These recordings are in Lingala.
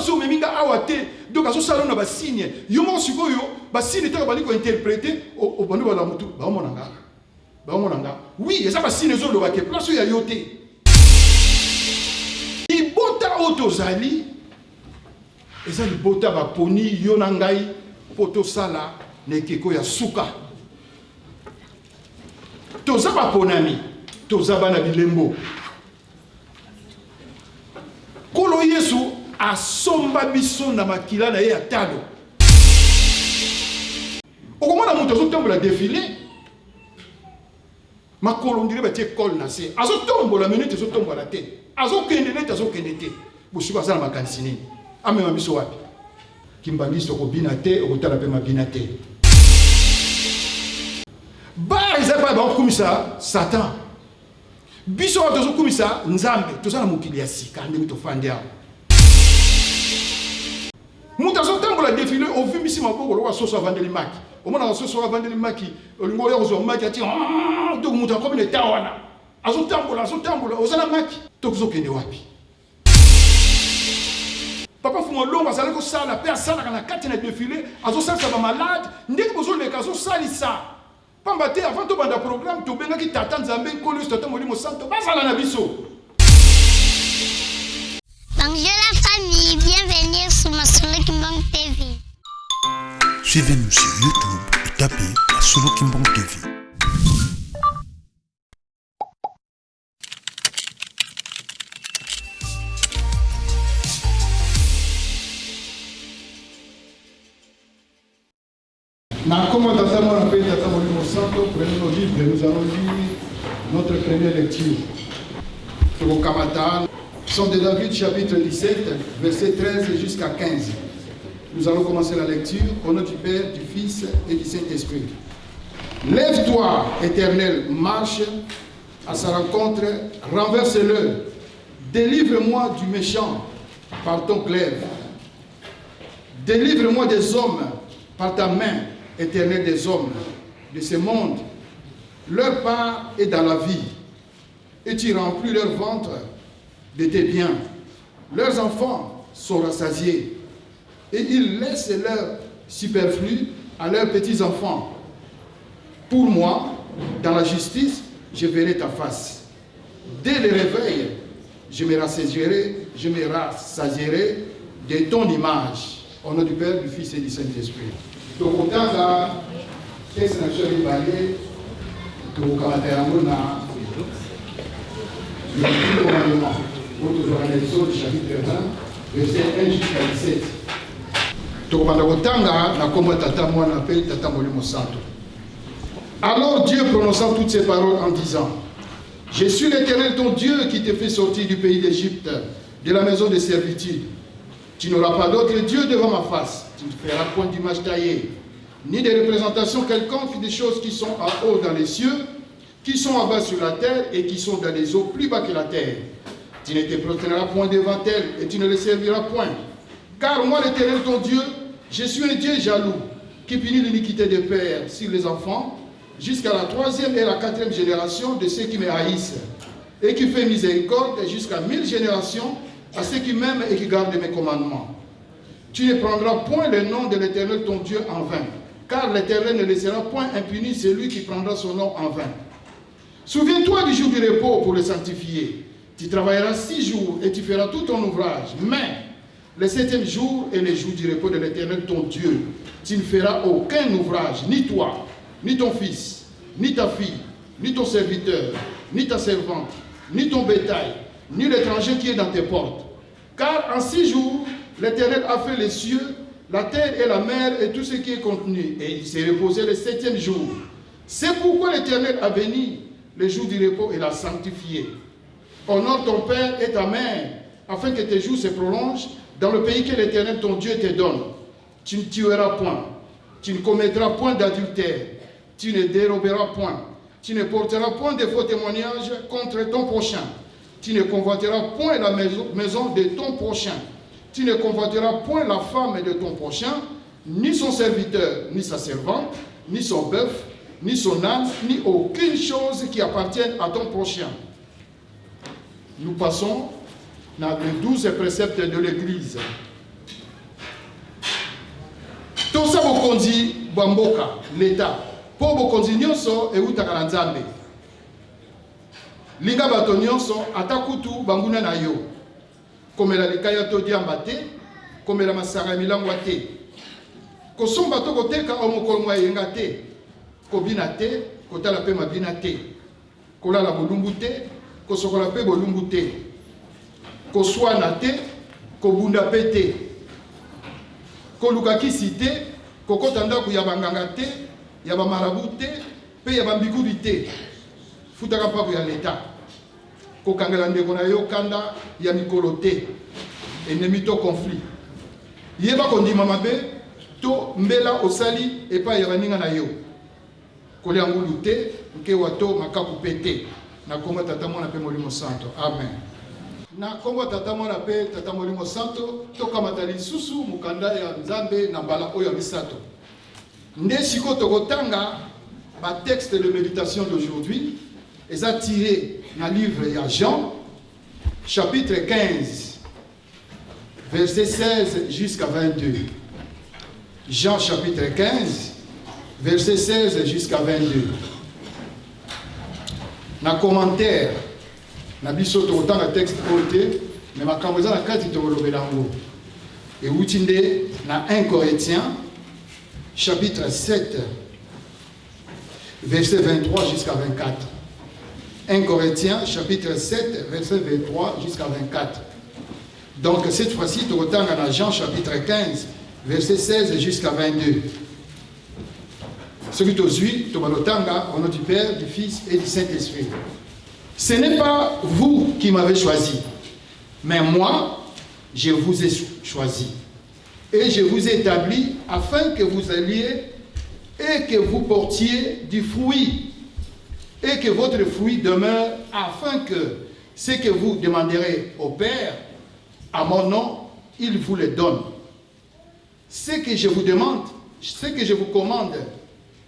Place oyo omemi nga awa te. Donc azosala yo na ba signe. Yo moko sikoyo ba signe ntango obandi ko interpreter, obandi koloba mutu baomona nga. Baomona nga. Oui, eza ba signe ezoloba ke place oyo ya yo te. Libota oyo tozali eza libota baponi yo na ngai mpo tosala na ekeko ya suka. Toza baponami, toza bana bilembo. Nkolo Yesu asomba biso na makila na ye ya talo. Okomona moto azotambola defile, makolo ndire batie kole na se, azotombola minute ezotombola te, azokende neti azokende te. Bosiko aza na makanisi nini? Amema biso wapi? Kimbanguiste okobina te, okotala pe mabina te. Bar eza epai bakokumisa Satan. Biso awa tozokumisa Nzambe, toza na mokili ya sika ndenge tofandi awa. Moto azotambola defile, ovimbisi maboko lokola soso avandeli maki. Omonaka soso avandeli maki, olingi oya kozwa maki ati ah, donc moto akomi na eta wana. Azotambola, azotambola, oza na maki. Tozokende wapi? Papa Fumu Longo azali kosala pe asalaka na kati na defile, azosalisa ba malade ndenge bozoleka azosalisa. Pamba te avant tobanda programme tobengaki Tata Nzambe, Nkolo Yesu, Tata Molimo Santo bazala na biso. Bonjour la famille, bienvenue sur Masolo Kimbang TV. Suivez-nous sur YouTube et tapez Masolo Kimbang TV. Na kombo Tata Mwana mpe Tata Molimo Santo, prenons nos livres, nous allons lire notre première lecture. Tokokamata Psaume de David chapitre 17, verset 13 jusqu'à 15. Nous allons commencer la lecture au nom du Père, du Fils et du Saint-Esprit. Lève-toi, Éternel, marche à sa rencontre, renverse-le. Délivre-moi du méchant par ton glaive. Délivre-moi des hommes par ta main, Éternel des hommes de ce monde. Leur part est dans la vie, et tu remplis leur ventre de tes biens. Leurs enfants sont rassasiés, et ils laissent leur superflu à leurs petits-enfants. Pour moi, dans la justice, je verrai ta face. Dès le réveil, je me rassasierai, je me rassasierai de ton image. Au nom du Père, du Fils et du Saint-Esprit. Tokotanga texte na biso ya mibale, tokokamata yango na le petit commandement oyo tozwaka na Exode chapitre 20 verset 1 jusqu'à 17. Tokobanda kotanga na kombo ya Tata, Mwana mpe Tata Molimo Santo. Alors Dieu prononça toutes ces paroles en disant, Je suis l'Éternel ton Dieu qui te fait sortir du pays d'Égypte, de la maison de servitude. Tu n'auras pas d'autre Dieu devant ma face. Tu ne feras point d'image taillée, ni de représentation quelconque des choses qui sont en haut dans les cieux, qui sont en bas sur la terre et qui sont dans les eaux plus bas que la terre. Tu ne te prosterneras point devant elles et tu ne les serviras point. Car moi, l'Éternel ton Dieu, je suis un Dieu jaloux qui punit l'iniquité des pères sur les enfants jusqu'à la troisième et la quatrième génération de ceux qui me haïssent, et qui fait miséricorde jusqu'à 1000 générations à ceux qui m'aiment et qui gardent mes commandements. Tu ne prendras point le nom de l'Éternel ton Dieu en vain, car l'Éternel ne laissera point impuni celui qui prendra son nom en vain. Souviens-toi du jour du repos pour le sanctifier. Tu travailleras 6 jours et tu feras tout ton ouvrage, mais le 7e jour est le jour du repos de l'Éternel ton Dieu. Tu ne feras aucun ouvrage, ni toi, ni ton fils, ni ta fille, ni ton serviteur, ni ta servante, ni ton bétail, ni l'étranger qui est dans tes portes. Car en 6 jours, l'Éternel a fait les cieux, la terre et la mer et tout ce qui est contenu. Et il s'est reposé le 7e jour. C'est pourquoi l'Éternel a béni le jour du repos et l'a sanctifié. Honore ton père et ta mère, afin que tes jours se prolongent dans le pays que l'Éternel ton Dieu te donne. Tu ne tueras point, tu ne commettras point d'adultère, tu ne déroberas point, tu ne porteras point de faux témoignages contre ton prochain, tu ne convoiteras point la maison de ton prochain, tu ne convoiteras point la femme de ton prochain, ni son serviteur, ni sa servante, ni son bœuf, ni son âne, ni aucune chose qui appartienne à ton prochain. Nous passons dans les 12 préceptes de l'Église. bwa mboka, leta, mpo bokonzi nyonso eutaka na Nzambe. Linga bato nyonso, ata kutu banguna na yo. Komela likaya to diamba te, komela masanga ya milangwa te. Kosomba to koteka o mokolo mwa eyenga te, kobina te, kotala mpe mabina te. Kolala bolumbu te, kosokola mpe bolumbu te. Koswana te, kobunda mpe te. Koluka kisi te, kokota ndako ya banganga te, ya bamarabu te, mpe ya bambikudi te. Futaka mpako ya leta. Kokangela ndeko na yo kanda ya mikolo te, ennemi to conflit. Yeba kondima mabe to mbela osali epai ya baninga na yo. Kolia ngulu te, nkewa to makaku mpe te. Na kombo ya Tata, Mwana mpe Molimo Santo. Amen. Na kombo ya Tata, Mwana mpe Tata Molimo Santo, tokamata lisusu mokanda ya Nzambe na mbala oyo ya misato. Nde sikoyo tokotanga ba textes de méditation d'aujourd'hui eza tiré na livre ya Jean chapitre 15 verset 16 jusqu'à 22. Jean chapitre 15 verset 16 jusqu'à 22. Na commentaire na biso tokotanga texte oyo te, mais makambo eza na kati tokolobela yango. Ewuti nde na 1 Corinthiens chapitre 7 verset 23 jusqu'à 24. 1 Corinthiens chapitre 7 verset 23 jusqu'à 24. Donc cette fois-ci tokotanga na Jean chapitre 15 verset 16 jusqu'à 22. Soki tozwi tobalotanga au nom du Père, du Fils et du Saint-Esprit. Ce n'est pas vous qui m'avez choisi, mais moi, je vous ai choisi. Et je vous ai établi afin que vous alliez et que vous portiez du fruit, et que votre fruit demeure, afin que ce que vous demanderez au Père, à mon nom, il vous le donne. Ce que je vous demande, ce que je vous commande,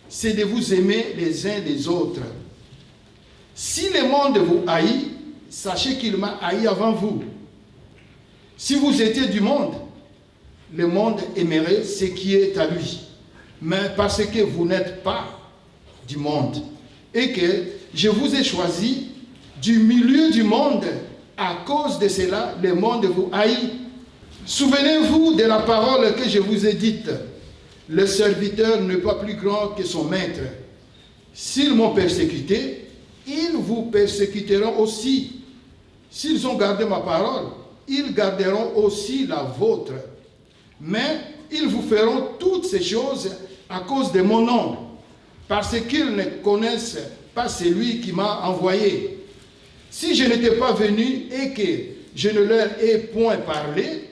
c'est de vous aimer les uns les autres. Si le monde vous haït, sachez qu'il m'a haï avant vous. Si vous étiez du monde, le monde aimerait ce qui est à lui. Mais parce que vous n'êtes pas du monde et que je vous ai choisi du milieu du monde, à cause de cela, le monde vous haït. Souvenez-vous de la parole que je vous ai dite. Le serviteur n'est pas plus grand que son maître. S'ils m'ont persécuté, ils vous persécuteront aussi. S'ils ont gardé ma parole, ils garderont aussi la vôtre. Mais ils vous feront toutes ces choses à cause de mon nom, parce qu'ils ne connaissent pas celui qui m'a envoyé. Si je n'étais pas venu et que je ne leur ai point parlé,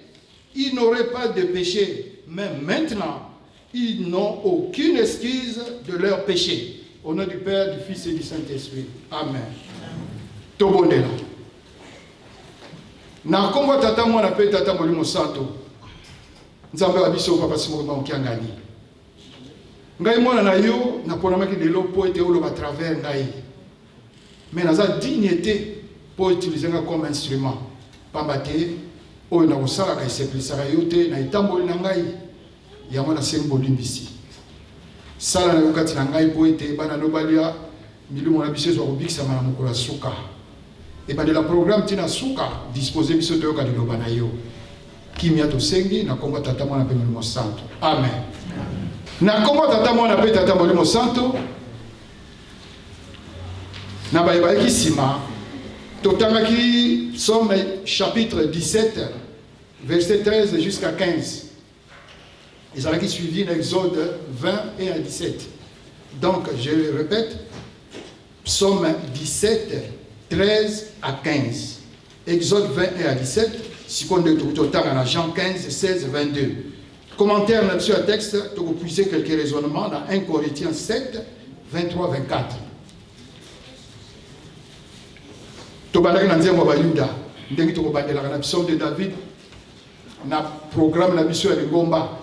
ils n'auraient pas de péché. Mais maintenant, ils n'ont aucune excuse de leur péché. Au nom du Père, du Fils et du Saint-Esprit. Amen. Tobondela. Na kombo Tata, Mwana mpe Tata Molimo Santo. Nzambe wa biso, Papa Simon Kimbangu Kiangani. Ngai mwana na yo naponamaki lelo mpo ete oloba travers ngai. Mais naza digne te mpo utiliser nga comme instrument. Pamba te oyo nakosalaka esepelisaka yo te na etamboli na ngai. Yango nasengi bolimbisi. Sala na yo kati na ngai mpo ete bana no balia milimo na biso ezwa kobikisama na mokolo ya suka. Ebandela programme ti na suka, dispose biso toyoka liloba na yo. Kimia tosengi na kombo Tata, Mwana mpe Molimo Santo. Amen. Na kombo Tata, Mwana mpe Tata Molimo Santo. Na baye bayaki nsima totangaki Psaume chapitre 17 verset 13 jusqu'à 15. Ezalaki suivi na Exode 20 et à 17. Donc, je le répète, Psaume 17, 13 à 15. Exode 20 et à 17, sikoyo nde tokuti otanga na Jean 15, 16, 22. Commentaire na biso ya texte, tokopuise quelques raisonnements na 1 Corinthiens 7, 23, 24. Tobandaki na nzembo ya Bayuda, ndenge tokobandelaka na Psaume de David, na programme na biso ya lingomba.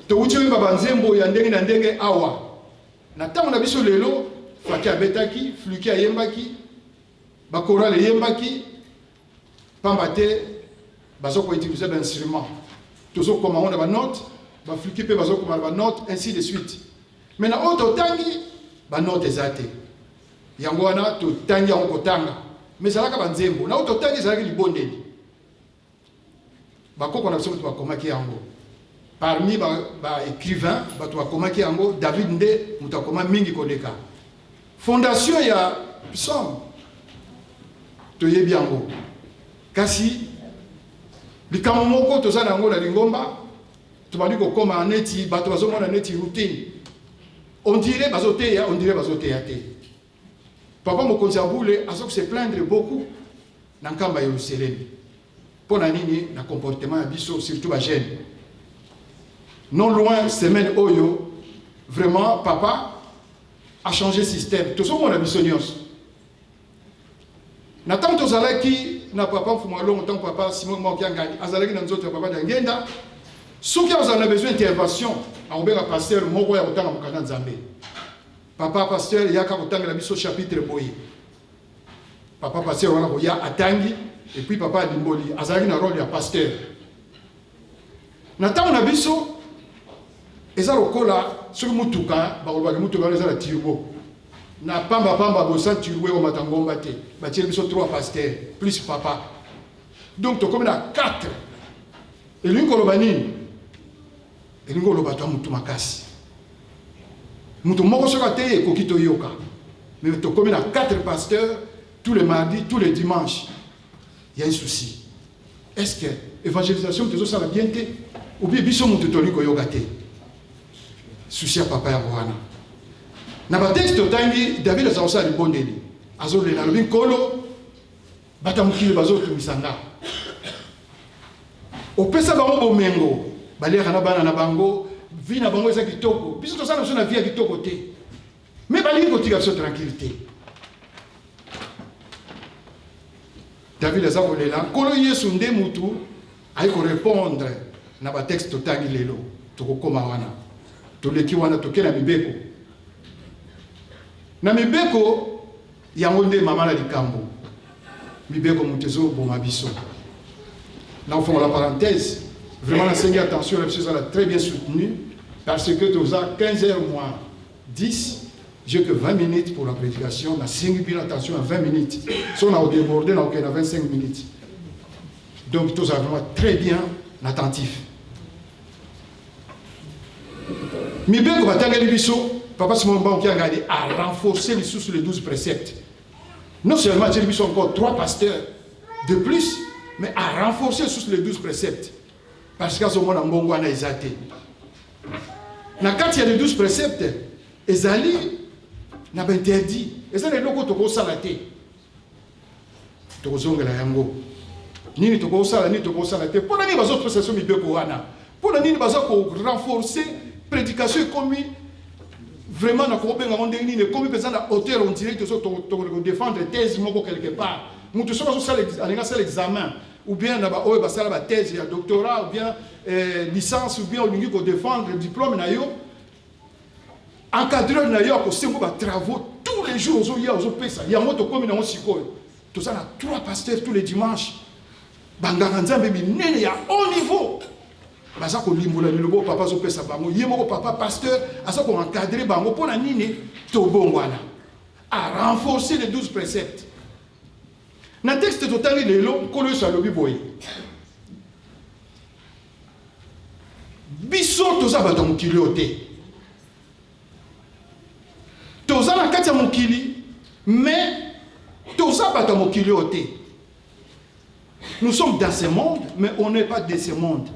Towuti oyemba banzembo ya ndenge na ndenge awa na ntango na biso lelo. Faki abetaki fluki, ayembaki, bakorale eyembaki, pamba te baza koutiliser bainstrument, tozokoma ngo na banote. Bafliki mpe bazokoma na banote, ainsi de suite. Mais na oyo totangi, banote eza te. Yango wana totangi yango kotanga, mais ezalaka banzembo. Na oyo totangi ezalaki libondeli. Bakoko na biso bato bakomaki yango. Parmi ba, ba écrivain bato bakomaki yango, David nde moto akoma mingi koleka. Fondation ya psaume toyebi yango, kasi likambo moko toza na yango na lingomba, tobandi kokoma neti bato bazomona neti routine, on dirait bazoteya, on dirait bazoteya te. Papa mokonzi ya bule azo se plaindre beaucoup na nkamba ya Yerusalemi. Mpo na nini? Na comportement ya biso, surtout ba jeunes. Non loin semaine oyo vraiment papa a changer système. Tozomona biso nyonso. Na ntango tozalaki na papa Mfumu Alongo, ntango papa Simon Maokiangani azalaki na nzoto ya papa Diangenda, soki azala na besoin intervention, akobenga pasteur moko ya kotanga mokanda Nzambe. Papa pasteur yaka kotangela biso chapitre boye. Papa pasteur wana koya atangi et puis papa alimboli, azalaki na role ya pasteur. Na ntango na biso eza lokola soki mutuka bakolobaki mutuka wana eza na turbo na pamba pamba bosan turbo ekomata ngomba te, batieli biso 3 pasteur plus papa, donc tokomi na 4. Elingi koloba nini? Elingi koloba to mutu makasi, moto moko soki ateyi ekoki toyoka, mais tokomi na 4 pasteurs tous les mardis, tous les dimanches. Il y a un souci. Est-ce que évangélisation tozosala bien te, ou bien biso moto tolingi koyoka te? Souci ya papa yango wana. Na batexte totangi, David aza kosala libondeli, azolela, alobi nkolo, bato ya mokili bazotungisa nga, opesa bango bomengo, baliaka na bana na bango, vie na bango eza kitoko, biso tosala biso na vie ya kitoko te, mais balingi kotika biso tranquille te. David aza kolela, nkolo Yesu nde mutu ayi korepondre na batexte totangi lelo. Tokokoma wana, toleki wana, toke na mibeko. Na mibeko yango nde mama na likambo. Mibeko moto ezoboma biso. Na kofongola parenthèse, vraiment nasengi attention na biso ezala très bien soutenu, parce que toza 15 heures moins 10, j'ai que 20 minutes pour la prédication. Nasengi bino attention à 20 minutes, so na odéborde na okende na 25 minutes. Donc tozala vraiment très bien attentif. Mibeko batangeli biso, papa Simon Mbangu Kiangani a renforcé lisusu les 12 préceptes. Non seulement atieli biso encore 3 pasteurs de plus, mais a renforcé lisusu les 12 préceptes, parce que azomona mbongo wana eza te. Na kati ya les 12 préceptes ezali na bainterdit, eza na eloko tokosala te, tokozongela yango. Nini tokosala, nini tokosala te? Mpo na nini bazopesa biso mibeko wana? Mpo na nini baza korenforcer prédication? Ekomi vraiment na kobenga yango ndenge nini? Ekomi mpenza na hauteur, on dirait tokodefendre thèse moko quelque part. Moto soki azosala, alingi asala examen, ou bien na baoyo basala bathèse ya doctorat, ou bien licence, ou bien olingi kodefendre diplôme na yo, encadreur na yo akosengo batravaux tous les jours, ozoya ozopesa yango. Tokomi nango sikoyo, toza na 3 pasteurs tous les dimanches, banganga nzambe minene ya haut niveau baza kolimbola liloba oyo papa azopesa bango. Ye moko papa pasteur aza koencadre bango. Mpo na nini tobongwana? A renforcer les 12 préceptes. Na texte totangi lelo, nkolo Yesu alobi boye: biso toza bato ya mokili oyo te, toza na kati ya mokili, mais toza bato ya mokili oyo te. Nous sommes dans ce monde, mais on n'est pas de ce monde.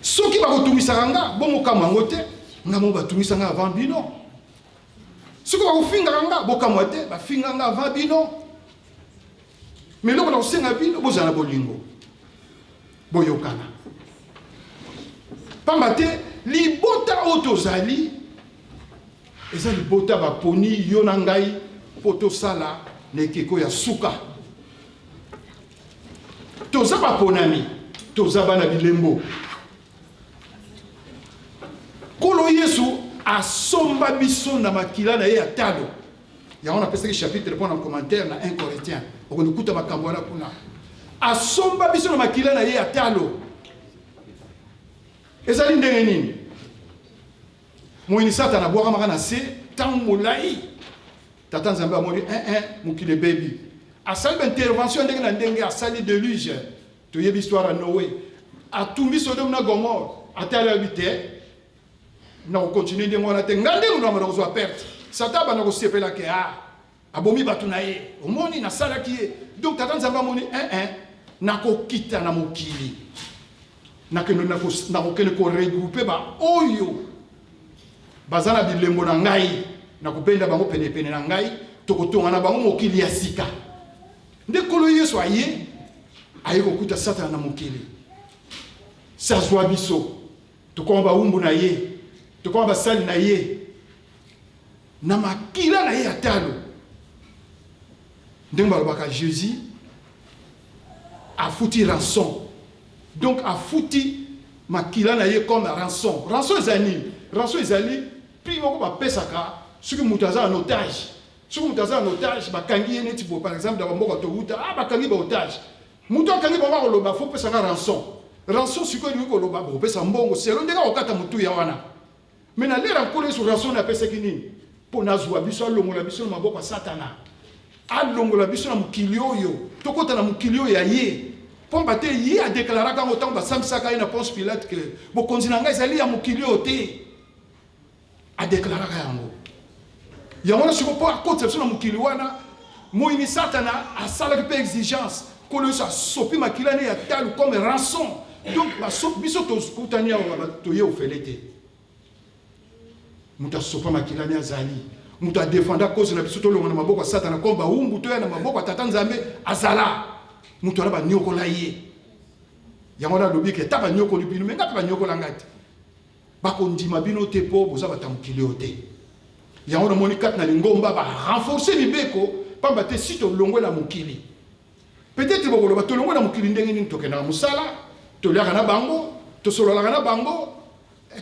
Soki bakotungisaka nga, bomokamwa yango te, nga mo batungisa nga avant bino. Soki bakofingaka nga, bokamwa te, bafinga nga avant bino. Mais eloko na kosenga bino, bozala na bolingo, boyokana, pamba te libota oyo tozali eza libota baponi yo na ngai mpo tosala na ekeko ya suka. Toza baponami, toza bana bilembo. Nkolo Yesu asomba biso na makila na ye ya talo. Yango napesaki chapitre mpo na commentaire na 1 Corinthiens, okoki kuta makambo wana kuna. Asomba biso na makila na ye ya talo. Ezali ndenge nini? Moyini Satana abwakamaka na se ntango molai. Tata Nzambe amoni eh, eh, mokili ebebi. Asali ba intervention ndenge na ndenge, asali deluge. Toyebi histoire ya Noe. Atumbi Sodome na Gomorre. Atali alobi te, nakokontinue ndenge wana te. Ngai nde moto na kozwa perte. Satan abanda kosepela ke ah, abomi bato na ye. Omoni nasalaki ye. Donc Tata Nzambe amoni eh, eh, nakokita na mokili. Nakende nakokende koregroupe baoyo baza na bilembo na ngai, nakobenda bango penepene na ngai, tokotonga na bango mokili ya sika. Nde Nkolo Yesu aye, aye kokuta Satana na mokili. Se azwa biso, tokoma bawumbu na ye, tokoma basali na ye na makila na ye ya talo. Ndenge balobaka Jésus afuti rançon. Donc afuti makila na ye comme rançon. Rançon ezali nini? Rançon ezali prix moko bapesaka soki moto aza en otage. Soki moto aza en otage, bakangi ye neti boye, par exemple na bamboka towuta, ah bakangi ba otage. Moto akangi bango akoloba faut pesa nga rançon. Rançon sikoyo elingi koloba bokopesa mbongo selon ndenge akokata motuya wana. Mais na lera Nkolo Yesu rançon na apesaki nini? Mpo nazwa biso, alongola biso na maboko ya Satana. Alongola biso na mokili oyo, tokota na mokili oyo ya ye. Pamba te ye adeklaraka yango ntango basambisaka ye na Ponce Pilate ke bokonzi na ngai ezali ya mokili oyo te. Adeklaraka yango. Yango wana sikoyo mpo akotisa biso na mokili wana, moyini Satana asalaki mpe exigence. Nkolo Yesu asopi makila ne ya talo comme rançon. Donc baso, biso tokutani awa toye ofele te. Moto asopa makila ne azali moto adefenda cause na biso, tolonga na maboko ya Satana comme bawumbu, toya na maboko ya Tata Nzambe azala moto wana banyokola ye. Yango wana alobi ke ata banyokoli bino, me nga mpe banyokola ngai te. Bakondima bino te mpo boza bato ya mokili oyo te. Yango namoni kati na lingomba ba renforcer mibeko, pamba te si tolongwe na mokili, peut-être bokoloba tolongwe na mokili ndenge nini? Tokendaka mosala, toliaka na bango, tosololaka na bango,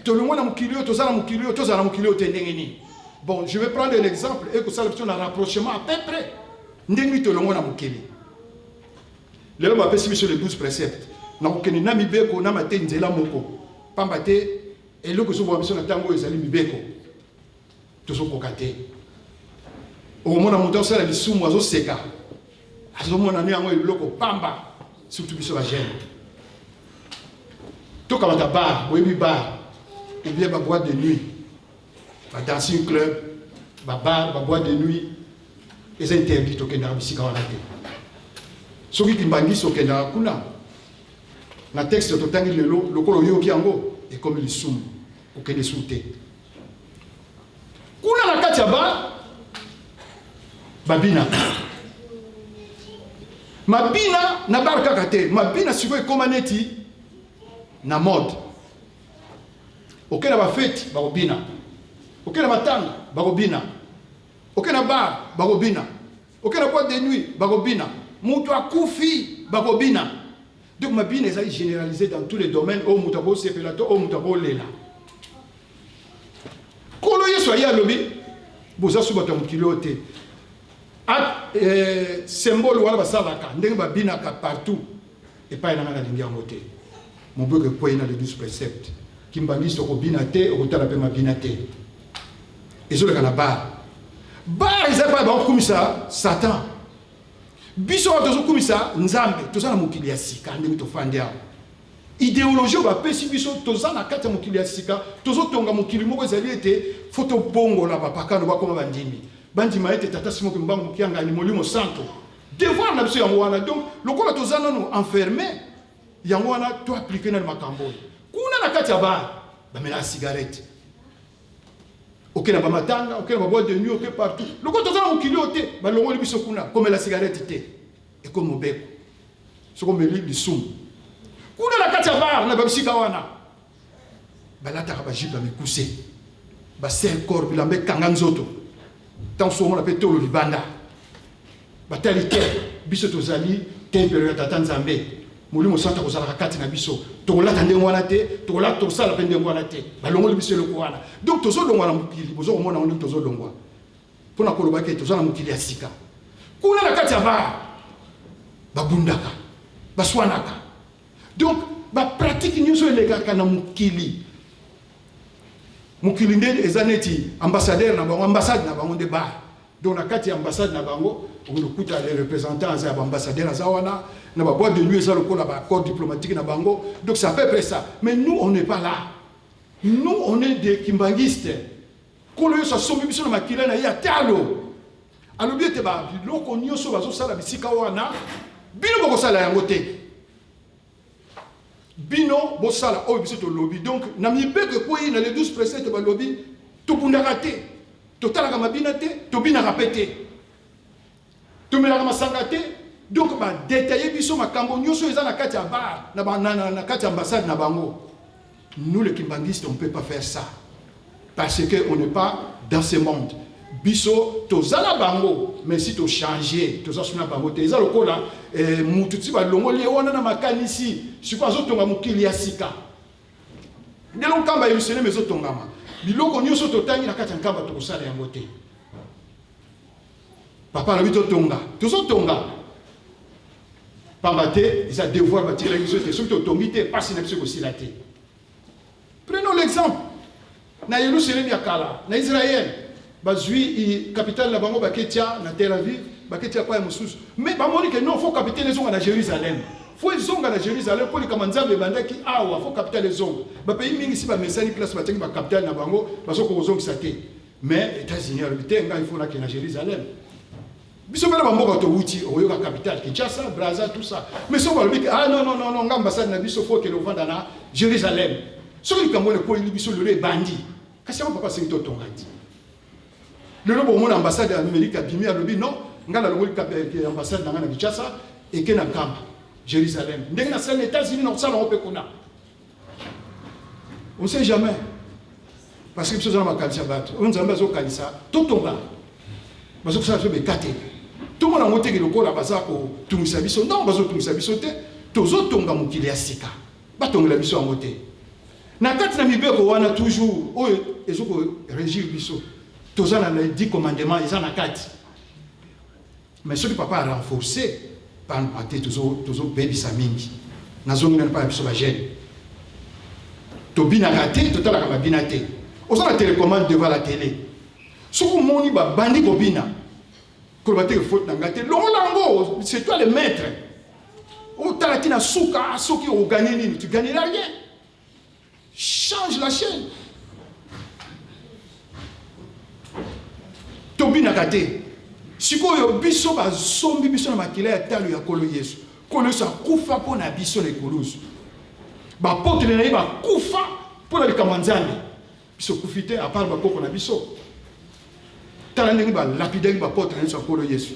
tolongwe na mokili oyo, toza na mokili oyo, tozala na mokili oyo te ndenge nini? Bon, je vais prendre un exemple ekosala biso na rapprochement à peu près ndenge nini tolongwe na mokili. Lelo bapesi biso les 12 préceptes na kokende na mibeko na mateyi nzela moko, pamba te eloko ezoboma biso na ntango oyo ezali mibeko, tozokoka te. Okomona moto asala lisumu azoseka, azomona ne yango eloko pamba, surtout biso ba jeune. Tokamata bar, boyebi bar ou bien ba boîte de nuit, ba dancing club, ba bar, ba boîte de nuit eza interdit, tokendaka bisika wana te. Soki kimbangisi okendaka kuna, na texte totangi lelo, lokola oyoki yango ekomi lisumu, okende su te kuna na kati ya ba babinaka mabina na bar kaka te, mabina sikoyo ekoma neti na mode. Oke na bafeti bakobina, oke na matanga bakobina, oke na bar bakobina, oke na boîte de nuit bakobina, moto akufi bakobina. Donc mabina ezali généralisé dans tous les domaines oyo moto akosepela to oyo moto akolela. Nkolo Yesu aye alobi boza su bato ya mokili oyo te. Symbole wana basalaka ndenge babinaka partout epai na ngai nalingi yango te. Mobeko ekwei na le 12 précepte. Kimbangiste okobina te, okotala mpe mabina te. Ezoleka na bar. Bar eza epai bakokumisa Satan. Biso awa tozokumisa Nzambe, toza na mokili ya sika ndenge tofandi awa. Ideologie oyo bapesi biso, toza na kati ya mokili ya sika, tozotonga mokili moko ezali ete fo tobongola bapakano bakoma bandimi. Bandima ete Tata Simon Kimbangu Kiangani Molimo Santo. Devoir na biso yango wana. Donc lokola toza nano enfermé, yango wana to appliquer nano makambo oyo. Kuna na kati ya bar bamelaka cigarette. Oke na bamatanga, oke na ba boîte de nuit, oke partout. Lokola toza na mokili oyo te, balongoli biso kuna, komela cigarette te. Ekomi mobeko. Soki omeli lisumu. Kuna na kati ya bar na babisika wana balataka ba jupe ya mikuse, ba serre corps, bilamba ekanga nzoto. Ntango soki omona mpe tolo libanda. Batali te biso tozali tempelo ya Tata Nzambe. Molimo Santu akozalaka kati na biso. Tokolata ndenge wana te, tokolata tokosala mpe ndenge wana te. Balongoli biso eloko wana. Donc tozolongwa na mokili, bozo komona ndenge tozolongwa. Mpo na koloba ke toza na mokili ya sika. Kuna na kati ya bar babundaka, baswanaka. Donc Ba pratique nyonso elekaka na mokili. Mokili nde eza neti ambassadeur na bango, ambassade na bango nde bar. Donc na kati ya ambassade na bango, okokuta les représentants aza ya baambassadeur aza wana na baboîte de nuit, eza lokola baaccord diplomatique na bango. Donc c'est à peu près ça. Mais nous, on n'est pas là. Nous, on est des kimbanguistes. Nkolo Yesu asombi biso na makila na ye ya talo. Alobi ete babiloko nyonso bazosala bisika wana, bino bokosala yango te. Bino bosala oyo biso tolobi. Donc na mibeko ekwei na les 12 préceptes, balobi tobundaka te, totalaka mabina te, tobinaka mpe te, tomelaka masanga te. Donc badétailler biso makambo nyonso eza na kati ya bar, na kati ya ambassade na bango. Nous, les kimbanguistes, on ne peut pas faire ça parce que on n'est pas dans ce monde. Biso toza na bango, mais si tochange, toza so na bango te. Eza lokola mutu ti balongoli ye wana na makanisi, sikoyo azotonga mokili ya sika. Ndenge Nkamba, Yerusaleme ezotongama, biloko nyonso totangi na kati ya Nkamba, tokosala yango te. Papa alobi totonga, tozotonga, pamba te eza devoir batikelaki biso te. Soki totongi te, mpasi na biso ekosila te. Prenons l'exemple na Yerusalem ya kala, na Israel. Bazwi capitale na bango, baketia na Tel Aviv, baketia pa ya mosusu, mais bamoni ke non, faut capitale ezonga na Jérusalem, faut ezonga na Jérusalem, mpo likambo Nzambe ebandaki awa, faut capitale ezonga. Bapays mingi si bamesani place batiaki bacapitale na bango, bazokoka kozongisa te. Mais États-Unis alobi te, ngai faut nakende na Jérusalem. Biso mpe na bamboka towuti, okoyoka capitale Kinshasa, Braza, tout ça. Mais soki balobi ah non, non, non, non, nga ambassade na biso faut okende ovanda na Jérusalem. Soki likambo wana ekweyeli biso lelo, ebandi. Kasi yango papa asengi totonga ti lelo. Bomona ambassade ya Amérique abimi, alobi non, ngai nalongoli ambassade na ngai na Kinshasa, eke na Nkamba, Jérusalem. Ndenge nasali na États-Unis, na kosala yango mpe kuna. On sait jamais, parce que biso oza na makanisi ya bato oyo Nzambe azokanisa totonga. Bazokosala biso bekateli, tomona yango teke lokola baza kotungisa biso. Non, bazotungisa biso te. Tozotonga mokili ya sika, batongela biso yango te. Na kati na mibeko wana toujours oyo ezokorégir biso, toza na les 10 commandements, eza na kati. Mais soki papa arenforce, pamba te tozobebisa mingi. Nazongi nano mpa na biso bajeune. Tobinaka te, totalaka babina te. Oza na télécommande devant la télé, soki omoni babandi kobina, koloba te faute na ngai te, longola yango. C'est toi le maître. Otala ti na suka, soki ogagner nini? Tu gagneras rien. Change la chaîne. Tobinaka te. Sikoyo biso basombi biso na makila ya talo ya Nkolo Yesu. Nkolo Yesu akufa mpo na biso na ekulusu, baapôtre na ye bakufa mpo na likambo ya Nzambe. Biso kufi te, à part bakoko na biso. Tala ndenge balapidaki baapôtre na biso ya Nkolo Yesu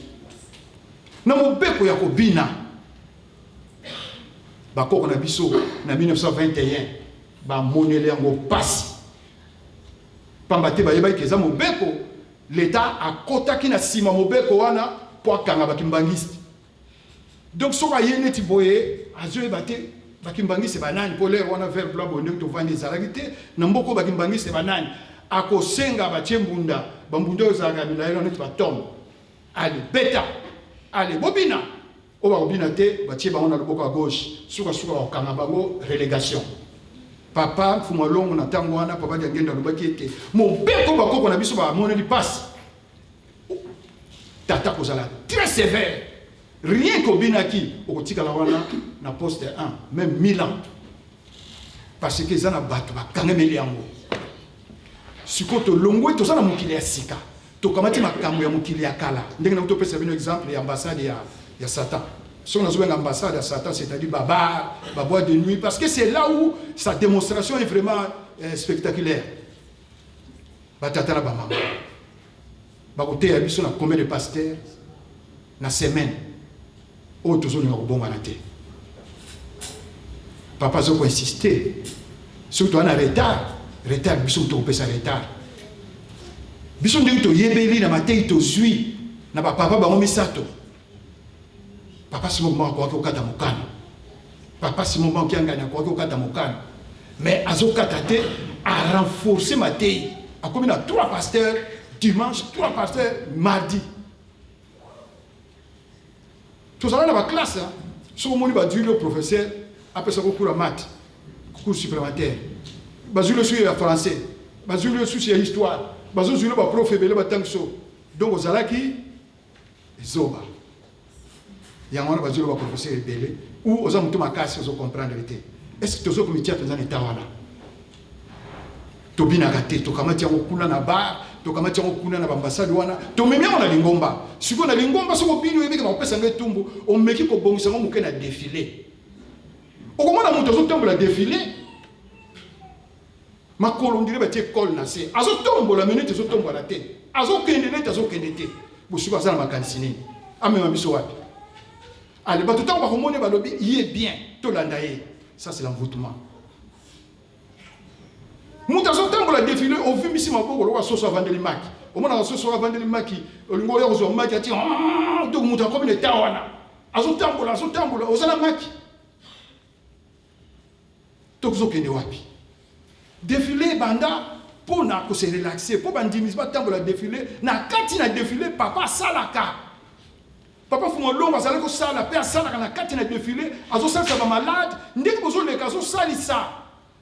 na mobeko ya kobina. Bakoko na biso na 1921 bamoneli yango pasi, pamba te bayebaki eza mobeko. Leta akotaki na nsima mobeko wana mpo akanga bakimbangiste. Donc soki aye neti boye, azoyeba te bakimbangiste banani, mpo l'heure wana vert blanc boye ndenge tovandi ezalaki te na mboka oyo. Bakimbangiste banani? Akosenga batie mbunda, bambunda oyo ezalaka milayi neti batombe. Ale beta, ale bobina. Oyo bakobina te, batie bango na loboko ya gauche. Sukasuka bakokanga bango, relégation. Papa Mfumu Alongo na ntango wana, papa Diangenda, alobaki ete mobeko bakoko na biso bamoneli mpasi, tata kozala très sévère. Rien kobinaki, okotikala wana na poste 1 même 1000 ans, parce que eza na bato bakangemeli yango. Sikoyo tolongwe, toza na mokili ya sika, tokamati makambo ya mokili ya kala. Ndenge nakuti topesa bino exemple ya ambassade ya Satan. Soki nazobenga ambassade ya Satan, c'est-à-dire babar, baboîte de nuit, parce que c'est là où sa démonstration est vraiment spectaculaire. Batata na bamama, bakoteya biso na combien de pasteurs na semaine oyo? Tozolinga kobongwana te. Papa azokoinsiste, soki toza na retard, retard biso tokopesa retard. Biso ndenge toyebeli na matei tozwi na bapapa bango misato, papa Simon Kimbangu akokaki kokata mokano, papa Simon Kimbangu Kiangani akokaki kokata mokano, mais azokata te. Arenforce matei, akomi na trois pasteurs dimanche, trois pasteurs mardi. Tozala na baclasse, soki omoni badwili yo professeur. Apesa ko cours ya math, cours supplémentaire. Bazwi yo susu ya français, bazwi yo susu ya histoire, bazozwi yo ba prof ebele batangisi yo. Donc ozalaki zoba. Yango wana bazwi yo ba professeur ebele ou oza mutu makasi ozo comprendre te. Est-ce que tozo komitia mpenza na etat wana? Tobinaka te, tokamati yango kuna na bar, tokamati yango kuna na bambasade wana, tomemi yango na lingomba. Sikoyo na lingomba soki obini oyebi ke bakopesa ngo etumbu, omeki kobongisa yango moke na defile. Okomona moto azotambola defile, makolo ndire batie kole na se, azotombola me neti ezotombola te, azokende neti azokende te. Bosiko aza na makanisi nini? Amema biso wapi? Ale bato ntango bakomoni balobi ye bien, tolanda ye. Ça c'est l'envoûtement. Moto azotambola defile, ovimbisi maboko lokola soso avandeli maki. Omonaka soso avandeli maki, olingi oya kozwa maki ati ah, donc moto akomi na eta wana azotambola azotambola, oza na maki, tozokende wapi? Defile ebanda mpo na kose relaxer, mpo bandimi batambola defile. Na kati na defile papa asalaka, Papa Fumu Longo azali kosala pe asalaka na kati na defile, azosalisa ba malade ndenge bozoleka, azosalisa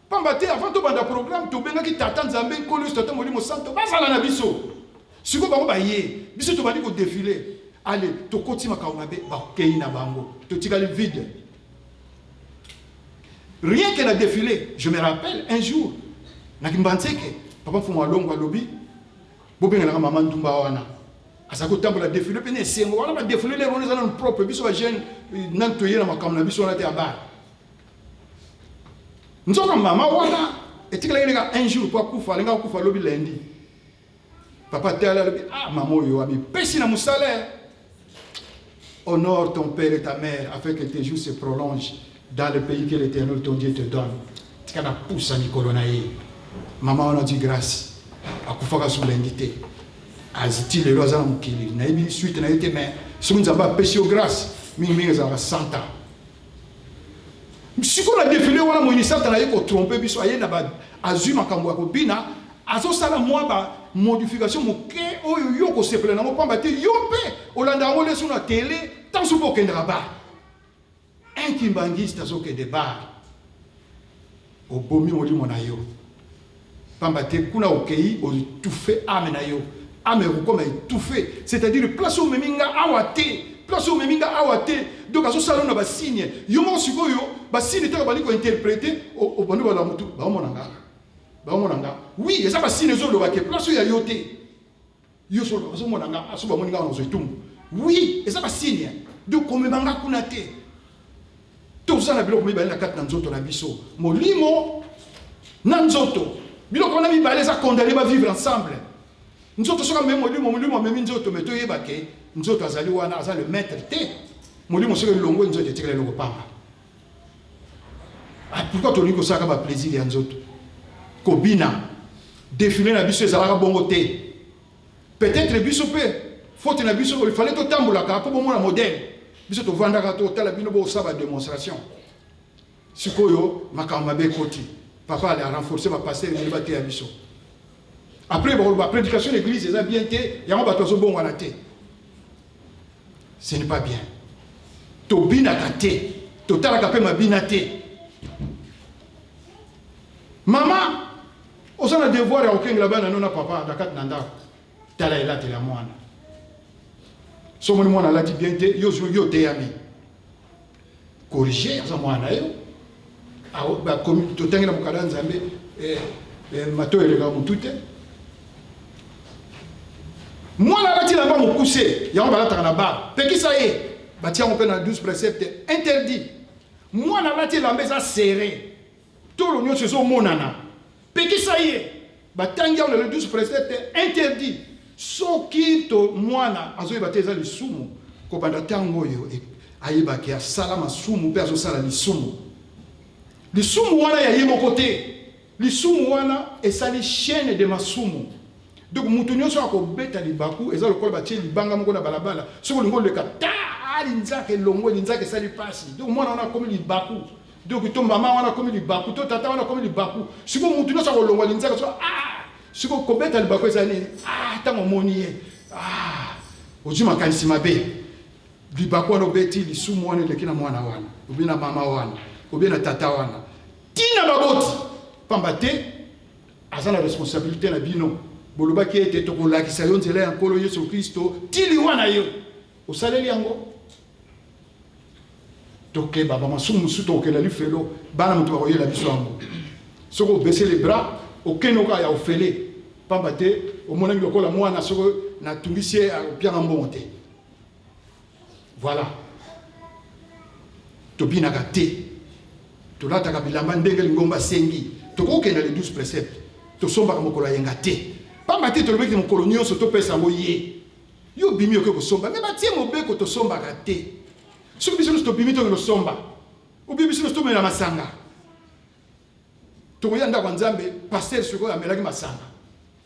pamba te. Avant tobanda programme tobengaki Tata Nzambe, Nkolo Yesu, Tata Molimo Santo bazala na biso. Sikoyo bango baye, biso tobandi kodefile, ale tokoti makambo mabe, bakei na bango, totikali vide. Rien que na defile, je me rappelle un jour na Kimbanseke, Papa Mfumu Alongo alobi bobengelaka mama ndumba wana aza kotambola defile mpe na esengo wana. Badefile lero wana eza nanu propre, biso bajeune nanu toye na makambo na biso wana te ya bar. Nzoka mama wana etikalaki ndeka un jour po akufa, alingaka akufa lobi lundi. Papa tala alobi ah, mama oyo amipesi na mosala. Honore ton père et ta mère afin que tes jours se prolongent dans le pays que l'Éternel ton Dieu te donne. Tika na pusa mikolo na ye. Mama wana dit grâce, akufaka su lundi te, aziti lelo aza na mokili. Nayebi suite na ye te, mais soki Nzambe apesi yo grâce, mingimingi ezalaka 100 ans. Sikoyo na defile wana, moyini Satana aye kotrompe biso, aye na azwi makambo ya kobina, azosala mwa ba modification moke oyo yo kosepela nango, pamba te yo mpe olanda yango leso na tele. Ntango soki okendaka bar, un kimbangiste azokende bar, obomi molimo na yo, pamba te kuna okei oétouffe âme na yo. Âme ekokoma étouffe, c'est-à-dire place omemi nga awa te, place omemi nga awa te. Donc azosala na basigne, yo moko sikoyo basigne ntango bandi kointerprete, obandi bala motu baomona nga, baomona nga. Oui, eza basigne ezoloba ke place oyo ya yo te, yo ozomona nga, so bamoni nga wana ozwa etumbu. Oui, eza basigne, donc komema nga kuna te. Tozala biloko mibale na kati na nzoto na biso, molimo na nzoto. Biloko wana mibale eza condamné ba vivre ensemble. Nzoto soki amemi molimo, molimo amemi nzoto, mais toyeba ke nzoto azali wana, aza le maître te. Molimo soki elongwe, nzoto etikala eloko pamba. Ah, pourquoi tolingi kosalaka ba plaisir ya nzoto? Kobina défilé na biso ezalaka bongo te. Peut-être biso mpe faute na biso, il fallait totambolaka mpo bomona modèle. Biso tovandaka totala bino bosala ba démonstration. Sikoyo makambo mabe ekoti, papa ale arenforce bapasteur ebele bateya biso. Après bakoloba prédication l'église eza bien te, yango bato bazobongwana te. Ce n'est pas bien. Tobinaka te, totalaka mpe mabina te. Mama oza na devoir ya kokengela bana no na papa na kati na ndako. Tala elatela mwana, so omoni mwana alati bien te, yo yo oteyami, corrige, aza mwana na yo. Totangi na mokanda ya Nzambe, matoyi elekaka motu te. Mwana alati elamba mokuse, yango balataka na bar, pekisa ye. Batia yango mpe na 12 précepte, interdit. Mwana alati elamba eza serré, tolo nyonso ezomonana, pekisa ye. Batangi yango na le 12 précepte, interdit. Soki to mwana azoyeba te eza lisumu, kobanda ntango oyo ayebaki asala masumu mpe azosala lisumu, lisumu wana ya ye moko te, lisumu wana esali chaîne de masumu. Donc moto nyonso akobeta libaku, eza lokola batie libanga moko na balabala, soki olingi oleka ta linzaka elongwe, linzaka esali mpasi. Donc mwana wana akomi libaku, donc to mama wana akomi libaku, to tata wana akomi libaku. Sikoyo moto nyonso akolongwa linzaka so ah, sikoyo kobeta libaku eza nini? Ah, ntango omoni ye, ah, ozwi makanisi mabe, libaku wana obeti, lisumu wana eleki na mwana wana obi na mama wana. Obie na tata wana tina baboti, pamba te aza na responsabilité na bino. Bolobaki ete tokolakisa yo nzela ya Nkolo Yesu Kristo ti liwa na yo. Osaleli yango? Tokeba, bamasumu mosusu tokokenda lifelo, bana moto bakoyela biso yango. Soki obese le bras, okende oka ya ofele, pamba te omonaki lokola mwana soki natungisi ye akopianga mbongo te. Voilà, tobinaka te, tolataka bilamba ndenge lingomba asengi, tokokenda le 12 précepte, tosombaka mokolo ya yenga te, pamba te tolobaki mokolo nyonso topesa yango ye. Yo obimi oke kosomba, me batie mobeko tosombaka te. Soki biso nyonso tobimi toke kosomba, obi biso nyonso tomela masanga, tokoya ndako ya Nzambe, pasteur sikoyo amelaki masanga,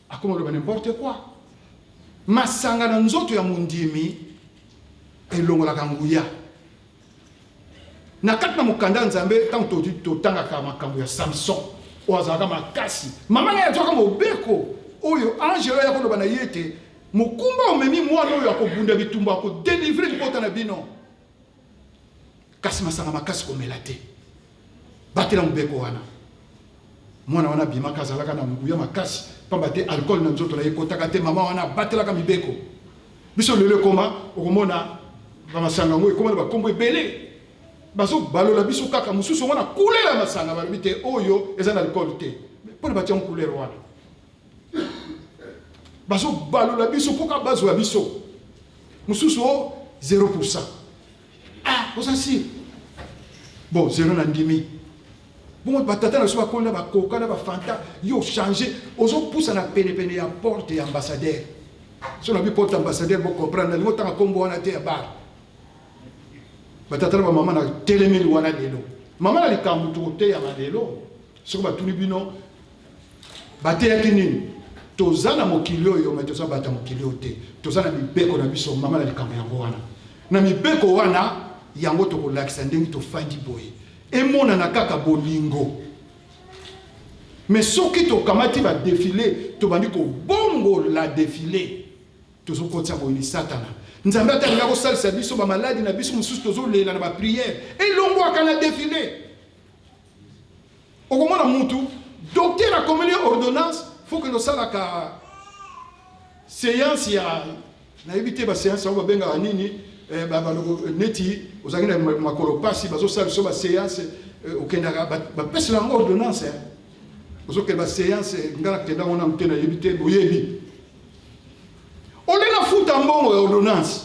akoma loba n'importe quoi. Masanga na nzoto ya mondimi elongolaka nguya. Na kati na mokanda ya Nzambe, ntango totangaka makambo ya Samson oyo azalaka makasi, mama na ye azwaka mobeko oyo angelo ya koloba na ye ete mokumba omemi mwana oyo akobunda bitumba, akodelivre libota na bino, kasi masanga makasi komela te. Batela mobeko wana. Mwana wana abimaka azalaka na nguya makasi, pamba te alcool na nzoto na ye ekotaka te. Mama wana abatelaka mibeko. Biso lelo ekoma, okomona bamasanga yango ekoma na bakombo ebele, bazobalola biso kaka. Mosusu omona couleur ya masanga, balobi te oyo eza na alcool te, mpona batia yango couleur wana. Bazobalola biso mpo kaka bazwa biso. Mosusu o 0%. Ah, oza sire? Bon, 0 na ndimi. Bongo batata na biso bakoli na bakoka na bafanta, yo change, ozopusa na penepene ya porte ya ambassadeur. So na bi porte ambassadeur, bo comprendre, nalingi otanga kombo wana te ya bar. Batata na bamama na telemeli wana lelo. Mama na likambo tokoteyama lelo, soki batuni bino bateyaki nini? Toza na mokili oyo, me toza bato ya mokili oyo te. Toza na mibeko na biso. Mama na likambo yango wana, na mibeko wana yango tokolakisa ndenge tofandi boye, emonana kaka bolingo. Me soki tokamati badefile, tobandi kobongola defile, tozokotisa boyini Satana. Nzambe ata alinga kosalisa biso, bamaladi na biso mosusu tozolela na bapriere, elongwaka na defile. Okomona mutu docteur akomeli yo ordonnance, faut kende osalaka séance ya nayebi te, ba séance yango babengaka nini, eh, baloko neti ozalaki na makolo pasi, bazosala biso ba séance, eh, okendaka bapesela yango ordonnance, eh. Ozokende ba séance, nga nakenda yango nanu te, nayebi te, boyebi ole nafuta mbongo ya ordonnance,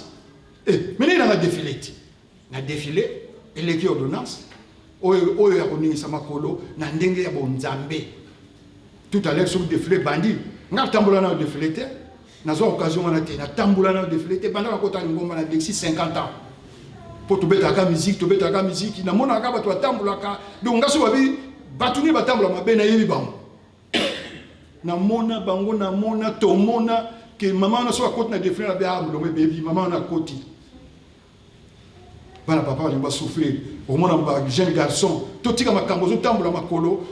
eh, mene nanga défilé te na défilé eleki ordonnance oyo oyo ya koningisa makolo na ndenge ya bonzambe. Tout à l'heure soki défilé ebandi, nga natambola nayo défilé te, nazwa occasion wana te, natambola nayo défilé te. Banda nakota lingomba na dexi 50 ans, mpo tobetaka musique, tobetaka musique, namonaka bato batambolaka. Donc nga so babi bato nini batambola mabe, nayebi bango, namona bango, namona tomona ke mama wana soki akoti na défilé na be, ah, molongo ebebi, mama wana akoti, bana papa balingi basouffrir. Okomona ba jeune garçon, totika makambo, ozotambola makolo,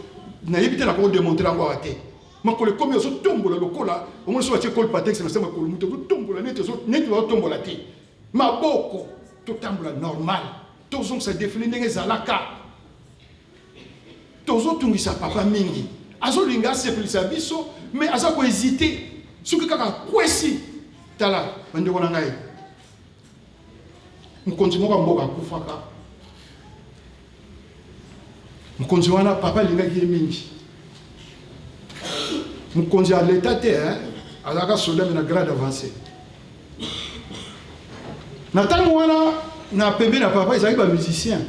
nayebi te, nakoki kodemontre yango awa te. Makolo ekomi ozotombola lokola omoni so batie col patex na se makolo, moto ozotombola neti neti bazotombola te maboko. Totambola normal, tozongisa défilé ndenge ezalaka. Tozotungisa papa mingi, azolinga asepelisa biso, mais aza kohésite soki kaka akwesi. Tala bandeko na ngai, mokonzi moko ya mboka akufaka. Mokonzi wana, papa alingaki ye mingi. Mokonzi ya leta te, azalaka soldat me na grade avancé. Na ntango wana, na pembeni ya papa ezalaki bamusicien.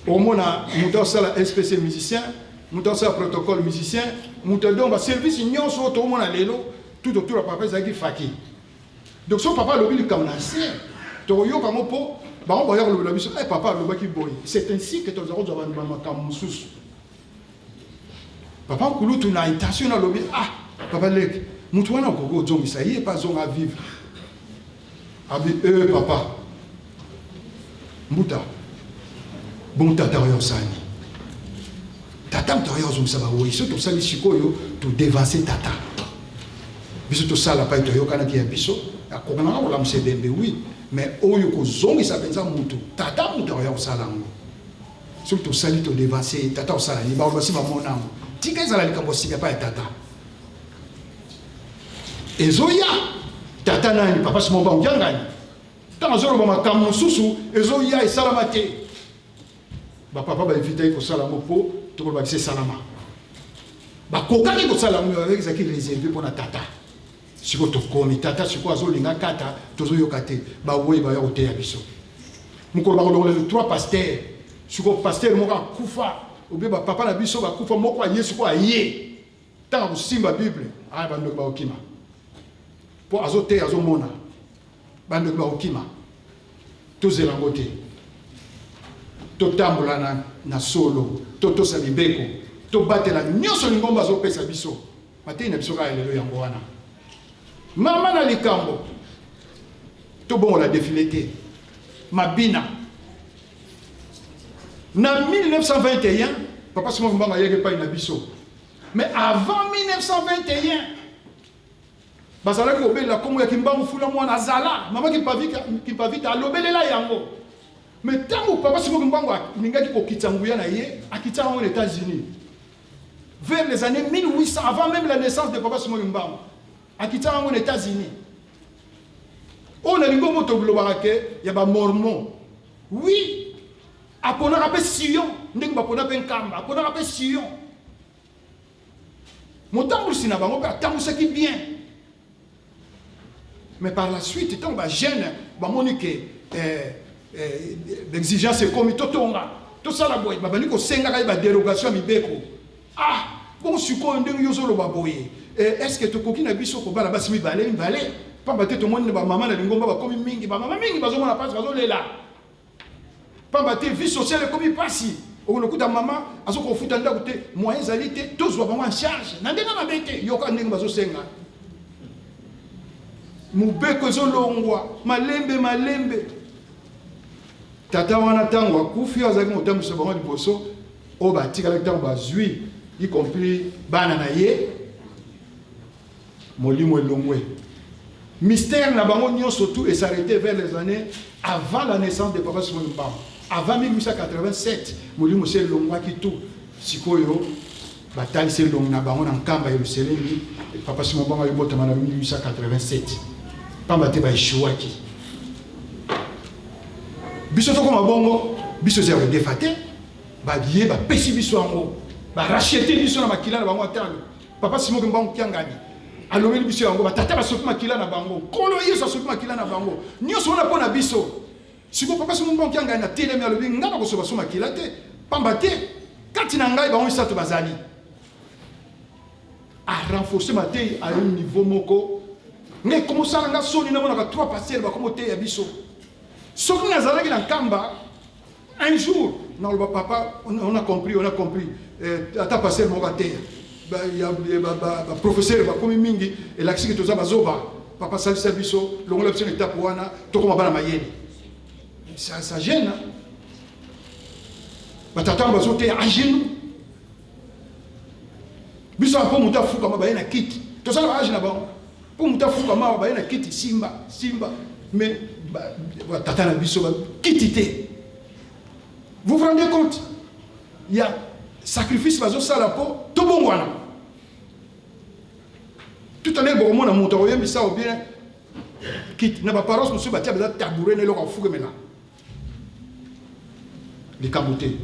Omona moto asala SPC musicien, moto asala protocole musicien, moto donc baservice nyonso oyo tokomona lelo tout autour ya papa ezalaki faki. Donc so papa alobi likambo na se, tokoyoka yango, mpo bango baya kolobela biso, eh, papa alobaki boye. C'est ainsi que toza kozwa bamakambo mosusu. Papa nkulutu na intention alobi: "Ah, papa leki, motu wana okoki kozongisa ye mpe azonga vivre." Abi e papa mbuta, bon, tata oyo osani, tata moto oyo azongisa bawei, so tosali sikoyo todevance tata biso, tosala pai toyokanaki ya biso, akokanaka kolamusa ebembe, oui, mais oyo kozongisa mpenza mutu, tata moto akoya kosala yango. Soki tosali to devancer ye, tata osala nini? Baoyo basi bamona yango. Tika ezala likambo ya sika epai ya tata. Ezoya tata nani? Papa Simon Mbangu Kiangani. Ntango azoloba makambo mosusu ezoya esalama te. Bapapa baevitaki kosala yango mpo tokoloba kisi esalama. Bakokaki kosala yango, ezalaki reserve mpo na tata. Sikoyo tokomi tata sikoyo azolinga kata tozoyoka te bawei baya koteya biso mokolo bakolongola le trois pasteur sikoyo pasteur moko akufa obie bapapa na biso bakufa moko aye sikoyo aye ntango akosimba bible aya bandoki bakokima mpo azoteya azomona bandoki bakokima tozela yango te totambola na, na solo totosa mibeko tobatela nyonso lingomba azopesa biso Mateyi na biso kaka ya lelo yango wana. Mama na likambo. Tobongola defile te. Mabina. Na 1921, Papa Simon Kimbangu ayaki epai na biso. Mais avant 1921, bazalaki kobelela nkombo ya Kimbangu fula mwana azala. Mama Kimpavita alobelela yango. Mais ntango Papa Simon Kimbangu alingaki kokitisa nguya na ye, akitisa yango na Etats-Unis. Vers les années 1800, avant même la naissance de Papa Simon Kimbangu, akitaka yango na États-Unis. Oyo na lingomba tolobaka ke ya ba Mormon. Oui, aponaka mpe Sion, ndenge bapona mpe Nkamba, aponaka mpe Sion. Motambwisi na bango mpe atambwisaki bien. Mais par la suite, ntango ba jeune bamoni ke eh, eh, exigence ekomi totonga tosala boye, babandi kosengaka ye ba dérogation ya mibeko. Ah, bongo sikoyo ndenge yo ozoloba boye eh, est ce que tokoki na biso kobala basi mibale mibale? Pamba te tomoni na bamama na lingomba bakomi mingi, bamama mingi bazomona mpasi, bazolela Pamba te vie sociale ekomi pasi. Okokuta mama azo kofuta ndako te, moyen ezali te, tozwa bango en charge. Na ndenge mabe te, yoka ndenge bazosenga. Mobeko ezolongwa malembe malembe. Tata wana ntango akufi, azalaki motambwisi bango liboso, oyo batikalaki ntango bazwi, y compris bana na ye, Molimo elongwe. Mystère na bango nionso tout e s'arreter vers les annees avant la naissance de Papa Simon Kimbangu. Avant 1887, molimo se elongwaki tout. Sikoyo batalisi elongi na bango na Nkamba Yelusalemi, Papa Simon Kimbangu ayobotama na 1887. Pamba te ba echouaki. Biso tokoma bongo, biso eza ya kodefa te. Baye bapesi biso yango, ba racheter biso na makila na bango ya talo. Papa Simon Kimbangu Kiangani alobeli biso yango, batata basopi makila na bango, Nkolo Yesu asopi makila na bango, nyonso wana mpo na biso. Sikoyo Papa Simon Kimbangu Kiangani atelemi alobi, ngai nakosopa so makila te, pamba te kati na ngai bango misato bazali. A renforcer mateyi à un niveau moko ngai ekomosala nga soni namonaka trois pasteurs bakomoteya biso. Soki nazalaki na Nkamba Un jour, nakoloba papa, on a compris, on a compris. Eh, ata pasteur moko ateya. Ba ya ba ba, ba professeur bakomi mingi, elakisi ke toza bazoba. Papa salisa biso, longola biso na etape wana, tokoma bana mayele. Ça, ça gêne. Hein? Batata bazoteya à genoux. Biso mpo moto afukama baye na kiti. Tozala ba age na bango. Mpo moto afukama awa baye na kiti simba simba mais ba tata na biso ba kiti te. Vous vous rendez compte? Ya sacrifice bazosala mpo tobongwana. Tout à l'heure bokomona moto akoyembisa ou bien kiti na ba paroisse mosusu batia baza tabouret na eloko afukemela. Likambo te.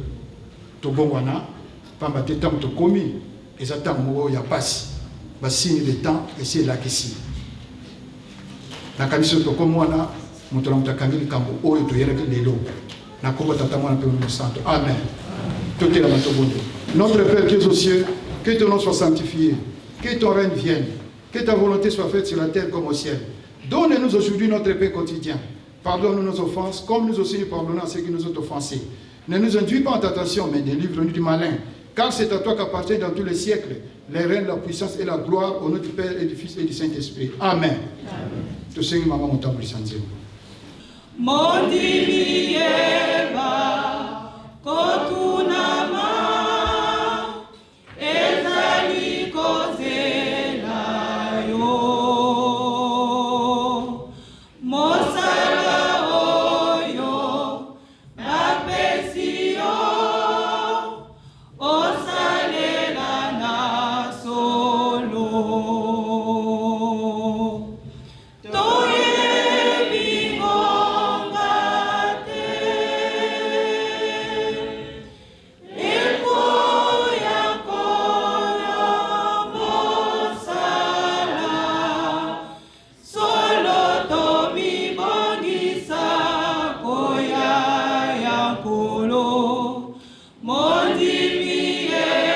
Tobongwana, pamba te tango tokomi eza tango moko ya pasi. Ba signes de temps esi elakisi. Nakanisi soki tokomi wana, moto na moto akangi likambo oyo toyelaki lelo. Na kombo ya Tata, Mwana mpe Molimo Santo. Amen. Totelama tobondela. Notre Père qui es aux cieux, que ton nom soit sanctifié, que ton règne vienne, que ta volonté soit faite sur la terre comme au ciel. Donne-nous aujourd'hui notre pain quotidien. Pardonne-nous nos offenses, comme nous aussi nous pardonnons à ceux qui nous ont offensés. Ne nous induis pas en tentation, mais délivre-nous du malin. Car c'est à toi qu'appartient dans tous les siècles les règnes, la puissance et la gloire, au nom du Père et du Fils et du Saint-Esprit. Amen. Tosengi mama motambwisa nzembo. Mondimi yeba kotunama Ezali kozela yo. Mosala oyo bapesi yo. Ondimi ye.